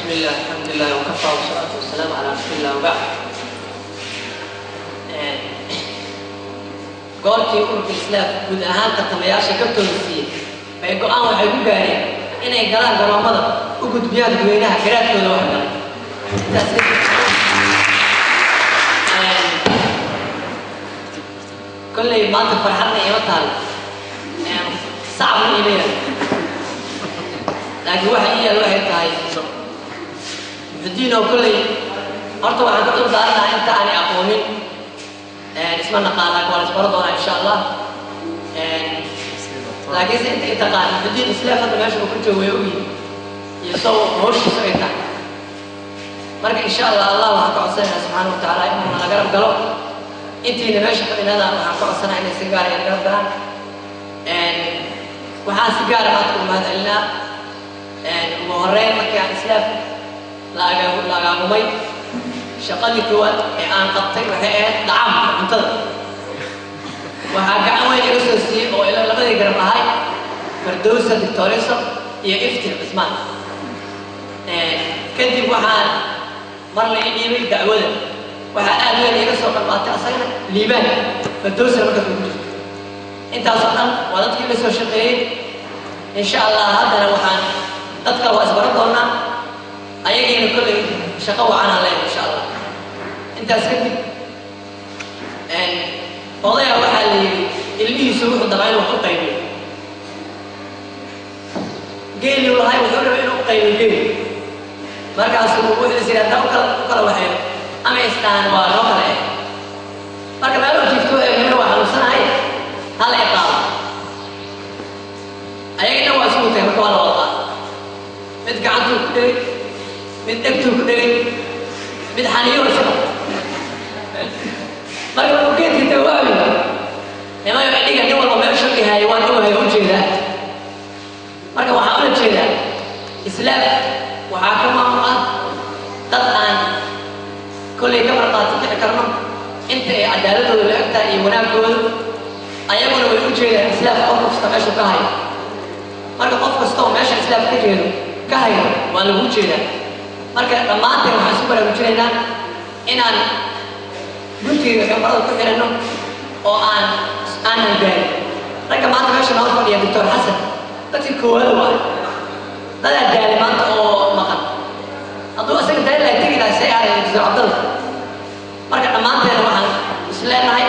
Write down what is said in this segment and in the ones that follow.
بسم الله، الحمد لله وكفى، والصلاة والسلام على رسول الله، وبعد. Goortii ururka Islaaf guud ahaan tartamayaasha gabtooda siiyey bay go'aan waxay ku gaareen inay galaan garoomada, u gudbiyaan dadweynaha garaadkooda wax galay. Intaas kadib, kolley maanta farxadna iima taal, sacabna iima yaal, laakiin waxa ii yaal waxay tahay Muxudiin oo kolley horta waxaan ka cudur daaranaha inta aanay aqoonin. Isma naqaan, laakiin waa la isbaro doonaa insha Allah. Laakiinse inta i taqaan, Muxudiin Isleef hadda meesha uu ka joogo way ogyihin iyo soo hawshiisu ay tahay. Marka insha Allah, Allah waxaan ka codsanaynaa subxaana wa tacaala inuu nala garab galo. Intiina meesha fadhinada waxaan ka codsanaa inay si gaara ay garab galaan. Waxaan si gaara maanta ugu mahad celinaa, ugu horreyn markii aan Islaaf la agaagumay, shaqadii koowaad ee aan qabtay waxay ahayd dacaamka cuntada. Waxaa gacan weyn iga soo siiyey oo ila labadii garab ahay Fardowsa Doctoriso iyo Iftin Cismaan. Kadib waxaan mar la ii dhiibay dacwada, waxaa aad weyn iga soo qalbaatay asagana Liibaan, Fardowsana markaas ugu jirto. Intaasoo dhan waa dadkii la soo shaqeeyey. Insha Allah haddana waxaan dadka waa isbaran doonaa, ayagiina kolley shaqo wacanaan leeyahay insha Allah. Intaas kadib, odaya waxaa la yidhi ilmihiisu wuxuu dabaa inuu wax u qaybiyo. Geeli lahay wuxuu rabay inuu u qaybiyo geeli. Markaasuu wuxuu is yidhi haddaa ukala waxeeyo ama istaan waa noo kala eh. Marka meeluu jiifto ee waa xanuunsanahay, hala i qaado. Ayagina waa isugu tagay. Marka waa la wada qaado, mid gacantuu ku dhegay, mid dhegtuu ku dhegay, mid xaniyo isu qabto. Marka markuu geedkii tago waa yidhi, "Nimayo, idhiga." Nin walba meeshu ihayo waan ogahay, u jeedaa. Marka waxaan ula jeedaa, Islaam waxaa ka maamul ah dad aan kollay ka marqaati kici karno inta ay cadaaladooda la eg tahay iyo wanaagooda. Ayaguna way u jeedaan Islaam qof kasta meeshuu ka hayo. Marka qof kasta oo meesha Islaam ka jeedo ka hayo waa lagu jeedaa. Marka dhammaanteen waxaan isku baraarujinaynaa inaan guntiga gambarada ku xiranno oo aanan gaarin. Ragga maanta meesha noo fadhiya, Doctor Xasan dadkii koowaad waa dadaa daalay maanta oo maqan. Hadduu isaga daali lahay, tegi lahay say ahay Doctor Cabdalla. Marka dhammaanteena waxaan isleenahay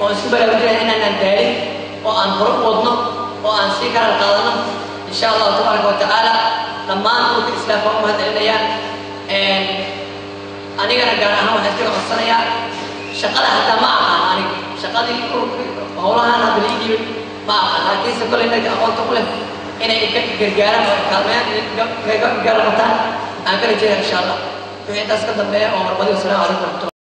oo isku baraarujinaya inaanaan daalin oo aan hore u wadno oo aan sii karar qaadano insha Allahu tabaaraka wa tacaala. Dhammaan dhulka Islaamka waa u mahad celinayaan. Anigana gaar ahaan waxaan iskaga codsanayaa, shaqada hataa ma aqaan aniga, shaqadii howlahan hadda la ii dhiibay ma aqaan, laakiinse kolley dadka aqoonta ku leh inay ka gargaaraan oo kaalmeeyaan, garab qabtaan aan ka rajeynaya insha Allah. Wixii intaas ka dambeeya oo horbadi, wasalaamu calaykum waraxmatullah.